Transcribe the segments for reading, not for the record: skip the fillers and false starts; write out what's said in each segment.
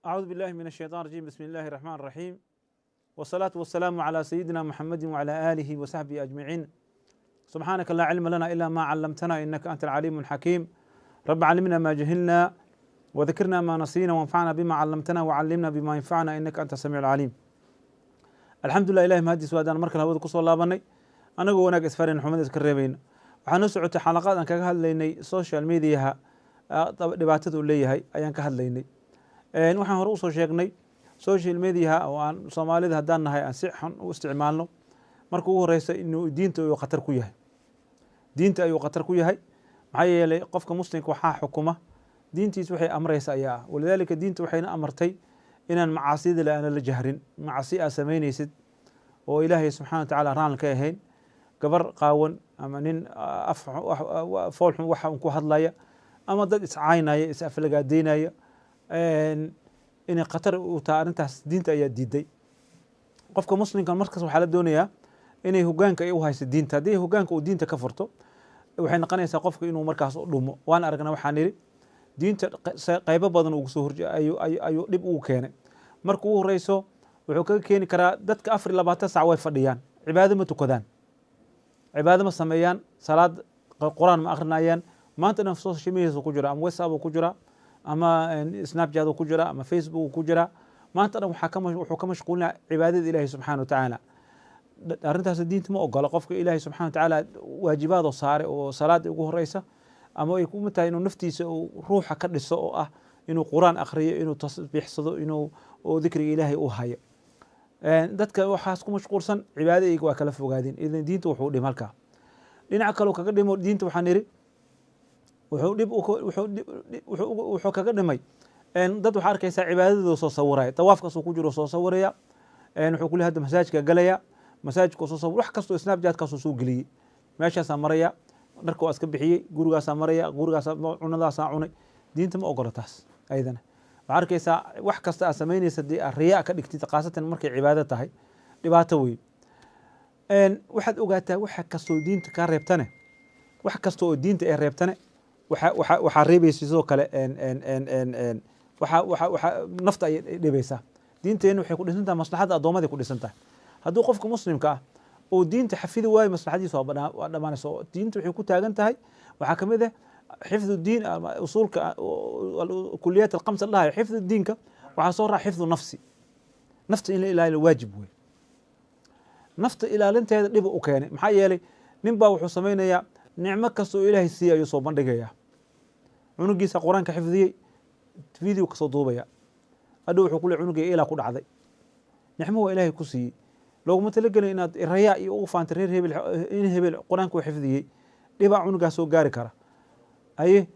أعوذ بالله من الشيطان الرجيم. بسم الله الرحمن الرحيم، والصلاة والسلام على سيدنا محمد وعلى آله وصحبه أجمعين. سبحانك لا علم لنا إلا ما علمتنا إنك أنت العليم الحكيم. رب علمنا ما جهلنا وذكرنا ما نسينا وانفعنا بما علمتنا وعلمنا بما ينفعنا إنك أنت السميع العليم. الحمد لله. Ilahay mahadiis waadaan markale hawada kusoo laabanay anagoo wanaag isfarin, xumada iska reebayna. Waxaan noo socotay xalaqaad aan kaga hadlaynay social mediaha, dhibaatada uu leeyahay ayaan ka hadlaynay. Waxaan hore usoo sheegnay social mediaha oo aan Soomaalida haddaan nahay aan si xun u isticmaalno. Marka ugu horeysa, inuu diinta ayuu khatar ku yahay, diinta ayuu khatar ku yahay. Maxaa yeelay, qofka muslimka waxaa xukuma diintiis waxay amreysa ayaa ah. Walidaalika diinta waxayna amartay inaan macaasida le aana la jahrin. Macasi aad samaynaysid oo Ilaahay subxana wa tacaala raan ka ahayn, gabar qaawan ama nin af foolxun waxa un ku hadlaya ama dad iscaynaya, is aflagaadeynaya, inay khatar u tahay arrintaas diinta ayaa diiday. Qofka muslimka markas waxaa la doonayaa inay hogaanka ay u hayso diinta. Haddii hogaanka uu diinta ka furto, waxay noqonaysaa qofka inuu markaas dhumo. Waan aragnaa, waxaan nidhi diinta qaybo badan ugu soo horje ayuu dhib ugu keenay. Marka ugu horeyso, wuxuu kaga keeni karaa dadka 24 sac way fadhiyaan, cibaado ma tukadaan, cibaado ma sameeyaan, salaad, Qur-aan ma akrinayaan. Maanta dhan social media ku jira, ama WhatsApp ku jira, ama Snapchat ku jira, ama Facebook ku jira. Maanta dhan waxaa ka wuxuu ka mashquulinaya cibaadada Ilaahi subxaana wa tacaala. Arrintaas diinta ma ogola. Qofka Ilaahi subxana wa tacaala waajibaadoo saaray oo salaada ugu horeysa, ama ay kuma tahay inuu naftiisa uu ruuxa ka dhiso, oo ah inuu Qur-aan akhriyo, inuu tasbiixsado, inuu oo dikriga Ilaahay u hayo. Dadka waxaas ku mashquulsan cibaadadayga waa kala fogaadeen. Idan diinta wuxuu dhim halkaa. Dhinaca kaleo kaga dhimo diinta, waxaan idhi wuxuu dhib wuxuu kaga dhimay dad. Waxaa arkaysaa cibaadadooda soo sawiraya, tawaafkaasuu ku jiro soo sawiraya. Wuxuu ku leeyahay hadda masaajidka galaya, masaajidka soo sawir, wax kastoo Snapchatkaasuu soo geliyey, meeshaasaa maraya, dharka waa iska bixiyey, gurigaasaa maraya, gurigaasaa cunadaasaa cunay. Diinta ma ogola taas ayadana. Waxaa arkaysaa wax kasta aad samaynaysa dee aad riyaa ka dhigtid, khaasatan markay cibaado tahay, dhibaato wey. Waxaad ogaataa waxa kastoo diinta kaa reebtane, wax kasta oo diinta ay reebtane, waxaa reebaysa sidoo kale waxa nafta ayay dhibaysaa. Diinteenna waxay ku dhisan tahay maslaxadda addoommaday ku dhisan tahay. Hadduu qofka muslimka ah uu diinta xafidi waayo, maslaxadiisa waa dhamaanaysa. Diinta waxay ku taagan tahay, waxaa kamid ah xifdu diin ama usuulka kuliyaat alkhamsa dhahayo. Xifdu diinka waxaa soo raaca xifdu nafsi. Nafta in la ilaaliyo waajib wey. Nafta ilaalinteeda dhiba u keenay. Maxaa yeelay, nin baa wuxuu samaynayaa nicmo kasta oo Ilaahay siiyey ayuu soo bandhigayaa. Cunugiisa Qur-aanka xifdiyey video kasoo duubaya. Hadhow wuxuu ku le cunugay ilaa ku dhacday. Nicmo waa Ilaahay ku siiyey, looguma talagelin inaad rayaa iyo ugu faantay reer hebel in hebel Qur-aanka uu xifdiyey. Dhibaa cunugaas soo gaari kara. Aye,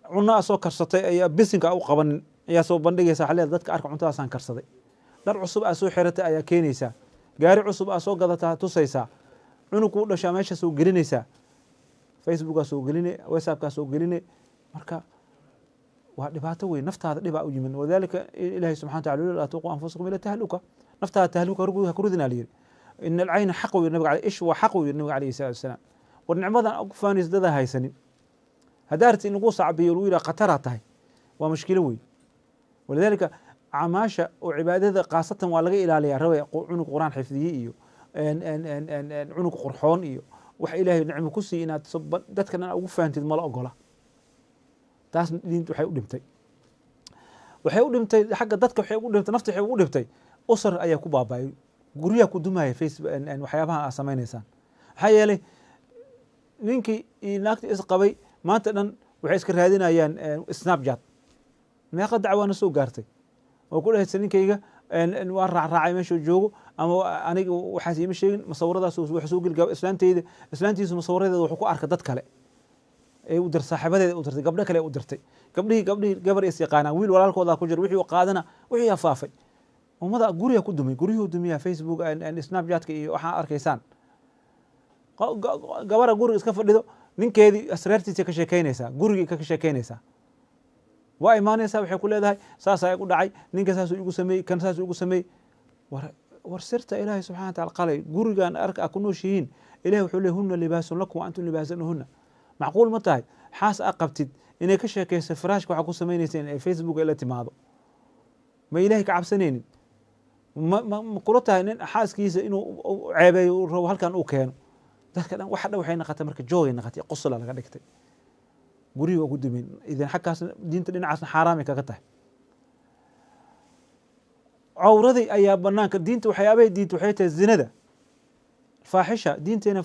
cunno aad soo karsatay ayaa bisinka u qabanin ayaa soo bandhigaysa. Waxaa leedahay dadka arka cuntadaasaan karsaday. Dhar cusub aad soo xiratay ayaa keenaysaa, gaari cusub aad soo gadataa tusaysaa, cunug kuu dhashaa meesha soo gelinaysaa, Facebookaa soo geline, WhatsAppkaa soo geline. Marka waa dhibaato weyn, naftaada dhibaa u yimid. Walidaalika Ilahi subxana wa tacala laa tulquu anfusakum ila tahluka, naftaada tahluka ha ku ridina la yiri. Ina alcayna xaq uu yiri nabiga, ish waa xaq uu yiri nabiga alayhi salaatu wasalaam. War nicmadan ku faanaysa dadaa haysanin, haddaa arti in lagu sacbiyo, lagu yidhaha khataraa tahay, waa mushkilo weyn. Walidaalika acmaasha oo cibaadada khaasatan waa laga ilaaliyaa. Rabay cunug Qur-aan xifdiyey iyo cunug qurxoon iyo wax Ilaahay nicmo ku siiy inaad dadka dhan ugu fahamtid mala ogola. Taas diinta waxay u dhimtay, waxay u dhimtay xagga dadka, waxay ugu dhimtay nafta, waxay ugu dhimtay usar ayaa ku baaba'ay, guryaha ku dumaya Facebook waxyaabaha aad samaynaysaan. Maxaa yeelay, ninkii iyo naagtii isqabay maanta dhan waxay iska raadinayaan Snapchat. Meeqa dacwaana soo gaartay oo ku dhahaysa ninkayga waan raacraacay meeshuu joogo, ama aniga waxaas iima sheegin, masawiradaas wax soo geli islaanteyda, islaantiisu masawiradeeda wuxuu ku arka dad kale ee u dir, saaxiibadeeda u dirtay, gabdho kale u dirtay, gabdhihii gabar is yaqaanaan, wiil walaalkooda ku jira, wixii qaadana, wixii afaafay. Ummada guriga ku dumay, guryuhu dumiya Facebook, Snapchatka iyo waxaa arkaysaan. Gabara guriga iska fadhido, ninkeedii asraartiisa ka sheekeynaysaa, gurigii ka sheekeynaysaa, waa imaanaysaa, waxay ku leedahay saasaa igu dhacay, ninka saasuu igu sameeyey, kan saasuu igu sameeyey. War sirta Ilaahay subxana wa taala qalay gurigan arka ku nooshihiin. Ilahi wuxuu leey huna libaasun lakum wa antum libaasun lahunna. Macquul ma tahay xaas a qabtid inay ka sheekayso firaashka waxaa ku samaynayseen ee Facebook ay la timaado? Ma Ilaahay ka cabsanaynin? Ma kula tahay nin xaaskiisa inuu ceebeeyo rabo halkan uu keeno dadka dhan? Waxa dhan waxay noqotay marka joogay noqotay, qosla laga dhigtay, guryihi waa ku dumeen. Idan xaggaas diinta dhinacaasna xaaraamay kaga tahay. Cawradii ayaa banaanka. Diinta waxyaabahay diinta waxay tahay zinada, faaxisha. Diinteena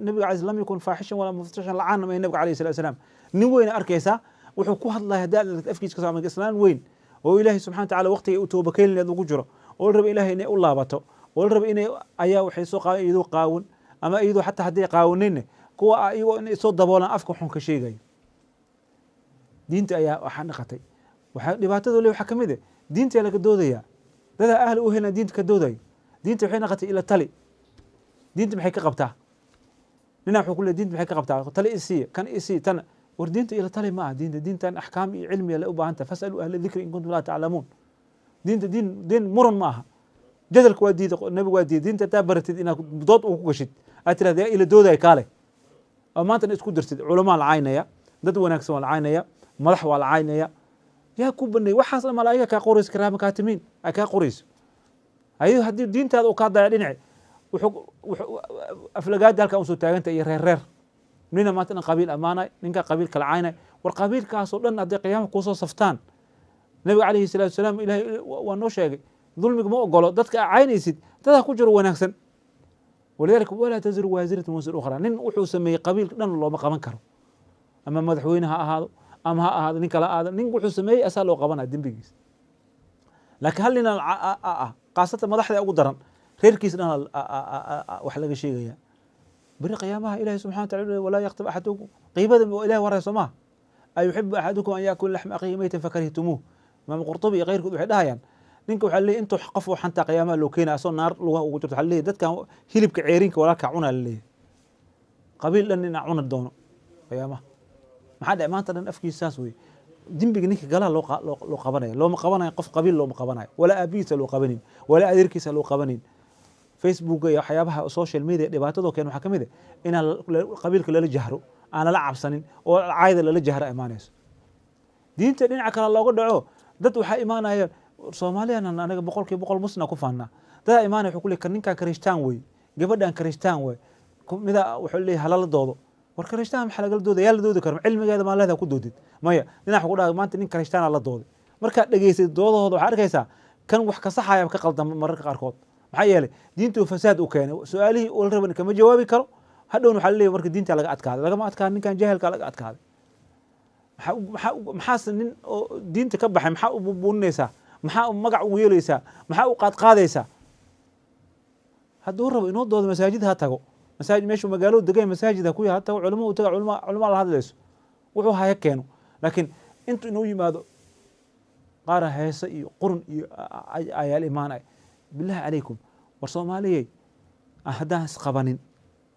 nabiga alay lam yakun faaxishan walaa muftashan lacaana may nabiga alayhi salatu wasalaam. Nin weyna arkaysaa wuxuu ku hadlaya haddaad aragtid afkiisa kasoo islaan weyn oo Ilaahay subxana wa tacala waqtiga u tooba keeni lahayd ugu jiro, oo la raba Ilaahay inay u laabato, oo la raba inay ayaa waxay soo qaadan iyadoo qaawan, ama iyadoo xataa hadday qaawanayna kuwa iyagoo inay soo daboolaan afka xun ka sheegayo. Diinta ayaa waxaa dhaqatay. Waxaa dhibaatada le waxaa kamid ah diinta laga doodayaa, dadaa ahli u helna diinta ka doodayo. Diinta waxay naqatay ila tali. Diinta maxay ka qabtaa? Nina wuxuu ku leeyahay diinta maxay ka qabtaa? Tali isii, kan isii tan. War, diinta ila tali ma aha. Diinta diintan axkaam iyo cilmiya la u baahan tahay. Fasaluu ahla dikri in kuntum laa taclamuun. Diinta diin muran ma aha. Jadalka waa diiday nabigu, waa diiday. Diinta hadaa baratid inaad dood ugu gashid, aad tirahda yaa ila doodaya kaale, oo maantana isku dirtid, culamaa la caynaya, dad wanaagsan waa la caynaya, madax waa la caynaya. Yaa ku baneey waxaas dhan? Malaa'iga kaa qorayso, kiraama kaatimiin ay kaa qorayso. Ayado haddii diintaada uu kaa daya dhinaci wuxuu aflagaada halkaa usoo taaganta iyo reer reer nina maanta dhan qabiil ammaanay, ninkaa qabiil kala caynay. War, qabiilkaasoo dhan hadday qiyaama kuusoo saftaan, nabiga calayhi salaatu wasalaam Ilahay waa noo sheegay dulmiga ma ogolo. Dadka aa caynaysid dadaa ku jiro wanaagsan. Walidaalika walaa taziru waasiratun wasir ukhra. Nin wuxuu sameeyey qabiil dhan looma qaban karo, ama madaxweyne ha ahaado ama ha ahaado nin kala ahaado. Nin wuxuu sameeyey asaa loo qabanaya dembigiisa, laakiin hal nin ah, khaasatan madaxda ugu daran, reerkiisa dhan wax laga sheegaya. Beri qiyaamaha Ilahi subxana wa tacala walaa yaktab axadukum qiibada ilahi waray soo maha. Ayuxibu axadukum an yaakula laxma akhiihi meytan fakarihtumuuh. Imaam Qurtubi iyo keyrkood waxay dhahayaan ninka waxaa leeyahy intuu qof uu xantaa qiyaamaha loo keenaya asoo naar lugaha ugu jirto. Waxaa leeyahy dadkan hilibka ceerinka walaalkaa cunaa la leeyahay. Qabiil dhan inaa cuni doono qiyaamaha. Maxaa dhacay? Maanta dhan afkiisa saas weye. Dembiga ninka galaa loo qabanaya, looma qabanayo qof qabiil, looma qabanayo, walaa aabihiisa loo qabanin, walaa adeerkiisa loo qabanin. Facebooka iyo waxyaabaha social media dhibaatadoo keen waxaa ka mid ah inaan qabiilka lala jahro, aan lala cabsanin, oo caayda lala jahro imaanayso. Diinta dhinaca kale looga dhaco. Dad waxaa imaanaya, Soomaaliyana anaga 100% musna ku faannaa. Dadaa imaanaya wuxuu ku leey kan ninkan karishtaan wey, gabadhan karishtaan wey. Mida wuxuu leeyahay halala doodo. War, karishtaan maxaa lagala doodaya? Yaa la doodi karo? Cilmigeeda maa leedaha ku doodid? Maya. Dhinac wuxuu ku dhahay maanta nin karishtaana la dooday. Markaad dhegeysatid doodahooda waxaa arkaysaa kan wax ka saxaya ka qaldan mararka qaarkood. Maxaa yeelay diintuu fasaad u keenay, su-aalihii ula raban kama jawaabi karo. Hadhowna waxaa laleeyahay marka diinta laga adkaaday. Lagama adkaaday, ninkan jaahilka laga adkaaday. Maxaase nin oo diinta ka baxay maxaa u buunbuuninaysaa? Maxaa u magac ugu yeelaysaa? Maxaa u qaadqaadaysaa? Hadduu rabo inoo doodo masaajid ha tago, masaajid meeshuu magaaladu degay masaajid ha ku yahay ha tago, culimo u taga, culimo la hadlayso, wuxuu haya keeno. Laakiin intuu inoo yimaado qaara heese iyo qurun iyo ayaa la imaanaya. Billahi calaykum, war Soomaaliyey, haddaan isqabanin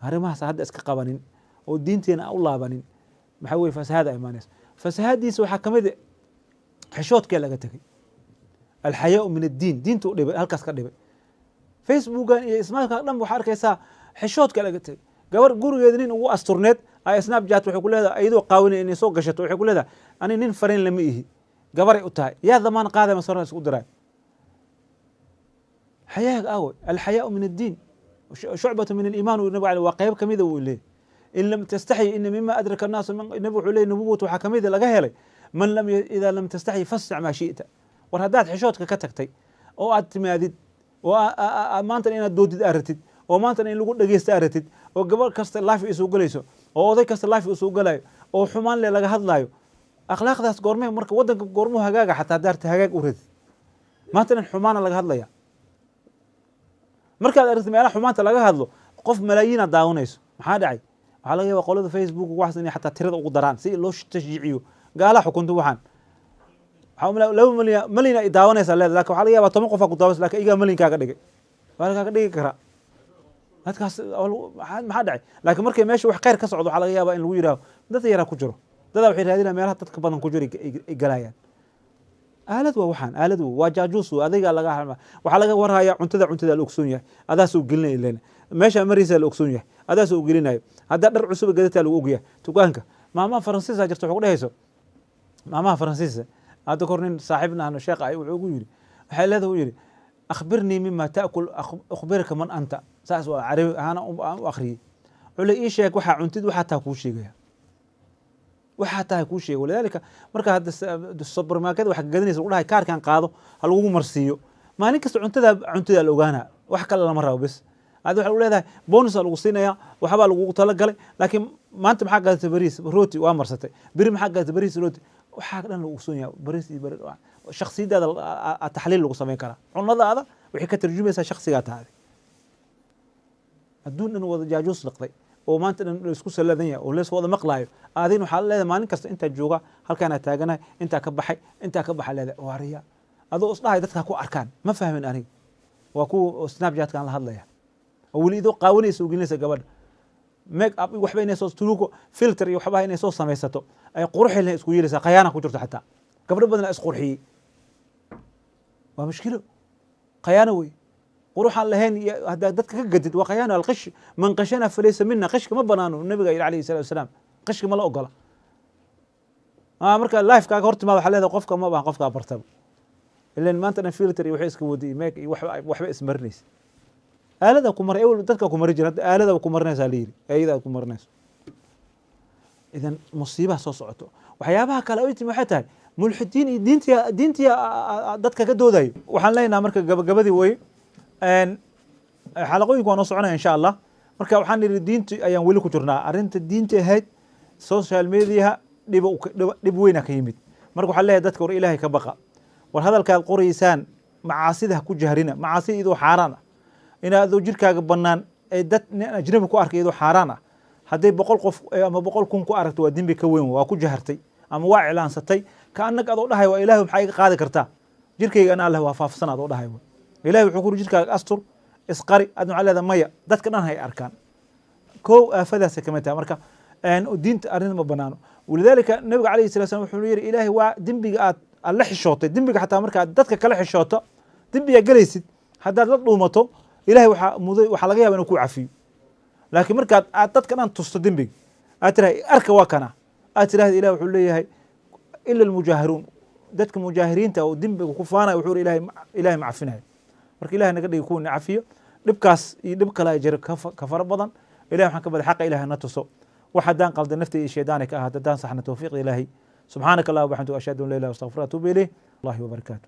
arrimahaas, hadda iska qabanin oo diinteena aan u laabanin, maxaa weye fasahaada imaanaysa. Fasahaadiisa waxaa kamid ah xishoodkee laga tegay, alxayaau min addiin. Diinta u dhibay halkaas ka dhibay Facebookan iyo Snapka dhan. Waxaa arkaysaa xishoodka laga tegay. Gabar gurigeeda nin ugu asturneed ay Snapchat waxay ku leedahay iyadoo qaawanay inay soo gashato. Waxay ku leedahay ani nin fariin lama ihi. Gabaray u tahay, yaa damaan qaaday masarna isku diray. Xayaaga aawe? Alxayaau min addiin, shucbatu min aliimaan uu nabiga waa qayb kamida uu leeyahy. In lam tastaxyi ina mima adraka annaasu nabi wuxuu leeyahy nubuwatu waxaa kamida laga helay man lam idaa lam tastaxyi fasnac maa shi'ta. War, haddaad xishoodka ka tagtay oo aad timaadid oo maantana inaad doodid aad ratid, oo maantana in lagu dhegeysta aad ratid, oo gabar kasta live isuu galayso, oo oday kasta live isuu galayo, oo xumaan le laga hadlaayo, akhlaaqdaas goormee marka waddanka goormuu hagaaga? Xataa haddaad hagaag u radid, maantana in xumaana laga hadlaya. Markaad aragtid meelaha xumaanta laga hadlo qof malaayiinaad daawanayso, maxaa dhacay? Waxaa laga yaaba qolada Facebook waxaas inay xataa tirada ugu daraan si loo tashjiiciyo. Gaalaha xukunta waxaan waxaa umaleya 2 malyan malyan ay daawanaysaa leeda, lakin waxaa laga yaabaa 10 qof aa ku daawanaysa, lakin iyagaa malyan kaaga dhigay, waa kaaga dhigi karaa dadkaas. Maxaa dhacay? Laakiin markay meesha wax khayr ka socdo waxaa laga yaabaa in lagu yidhaho dad yaraa ku jiro. Dadaa waxay raadinaya meelaha dadka badan ku jiro ay galayaan. Aalad waa waxaan, aalad waa jaajuus wey. Adiga laga waxaa laga warhayaa cuntada la ogsoon yahay, adaa soo gelinaya ileen meesha maraysaa la ogsoon yahay, adaa soo gelinayo. Haddaa dhar cusub gadataa lagu ogyahay dukaanka. Maamaha Faransiisa jirta, wuxuu ku dhehayso maamaha Faransiisa. Hadda kor nin saaxiibna ahno sheekh ay wuxuu ugu yidhi Waxay leedahay, uu yidhi, akhbirnii mima taakul ukhbirka man anta. Saas waa carabi ahaan aan u akhriyey. Wuxuu le, ii sheeg waxaa cuntid, waxaa taa kuu sheegaya, waxaa tahay kuu sheegay. Walidaalika marka hadda supermarket wax gadanaysa, lagu dhahay kaarkan qaado, ha lagugu marsiiyo maalin kasta cuntada, cuntada la ogaanaa, wax kale lama rabo. Bes adi waxa lagu leedahay bonus aa lagu siinaya, waxbaa lagugu talagalay. Laakiin maanta maxaa gadatay? Bariis, rooti waa marsatay. Beri maxaa gadatay? Bariis, rooti. Waxaa dhan lagu ogsoon yahay, bariis iyo bari. Shakhsiyadaada taxliil lagu samayn karaa. Cunadaada waxay ka tarjumaysaa shakhsigaa tahay. Adduun dhan wada jaajuus liqday oo maanta dhan la isku salladan yahay oo lees wada maqlaayo. Adin waxaa leedahay maalin kasta intaa jooga, halkaanaa taaganahay, intaa ka baxay, intaa ka baxa leedahay. Waa riya adoo isdhahay dadka ku arkaan. Ma fahmin aniga. Waa kuwa Snapchatkan la hadlaya oo weli idoo qaawanaysa u gelinaysa gabadha make up iyo waxba inay soo tulugo, filter iyo waxbaha inay soo samaysato, ay quruxi leh isku yeelaysaa. Khayaana ku jirto. Xataa gabdho badan isqurxiyey, waa mushkilo, khayaano wey. Quruxaan lahayn iyo haddaad dadka ka gadid, waa khayaano. Alqish, man qashana falaysa mina. Qishka ma banaano. Nabiga yidhi alayhi salatu wasalaam, qishka ma la ogola. Marka lifekaaga hor timaada, waxaa leedahay qofka ma bahan, qofkaa bartaba ilan maanta dhan filter iyo waxay iska wadi, make iyo waxba ismarinaysa. Aalada ku maray ewel dadka ku mari jira, hadda aalada ku marinaysaa la yidhi, ayada aad ku marinayso. Idan musiibaha soo socoto, waxyaabaha kale ay timi waxay tahay mulxidiin iyo diintiya dadka ka doodayo. Waxaan leenahay marka gabagabadii wey, xalaqooyinku waa noo soconaya insha Allah. Marka waxaan idhi, diinti ayaan weli ku jirnaa. Arrinta diinta ahayd social mediaha dhib weyna ka yimid. Marka waxaan leeyahay dadka, war Ilaahay ka baqa, war hadalkaad qoraysaan macaasida ha ku jahrina. Macaasida iyadoo xaaraan ah inaad adoo jirkaaga bannaan ee dad nin ajnabi ku arkay, iyadoo xaaraan ah, hadday 100 qof ama 100,000 ku aragto, waa dembi ka weyn. Waa ku jahartay ama waa iclaansatay ka annaga adoo dhahay, waa Ilaahay maxaa iga qaadi kartaa, jirkayga anaa leh, waa faafsan adoo dhahay. Ilahay wuxuu ku yiri jirkaaga astur, isqari. Adna waxaa leedahay maya, dadka dhan hay arkaan. Kow aafadaasay kamid tahay. Marka diinta arrin ma banaano. Walidaalika nabiga calayhi salatu salam wuxuu yidhi, Ilaahay waa dembiga aad la xishootay. Dembiga xataa markaad dadka kala xishooto, dembigaa gelaysid, haddaad la dhuumato, Ilahay waxaa muday, waxaa laga yaba inuu ku cafiyo. Laakiin markaad aad dadka dhan tusto dembiga, aad tiraha arka waa kana, aad tirahda, Ilahi wuxuu leeyahay ila almujaahiruun, dadka mujaahiriinta oo dembiga ku faanaya, wuxuu yidhi Ilahay ma cafinayo. Marka Ilahay naga dhigi kuwa na cafiyo. Dhibkaas iyo dhib kale ay jira ka fara badan. Ilahay waxaan ka baday xaqa Ilahay na tuso. Wax haddaan qaldan, naftay iyo shaydaani ka ahaata. Haddaan saxna, tawfiiqda Ilaahay. Subxaanaka allah wabixamdika, ashhadu an la ilaha, astaghfiruka, atuubu ilayh. Allahi wabarakaatu.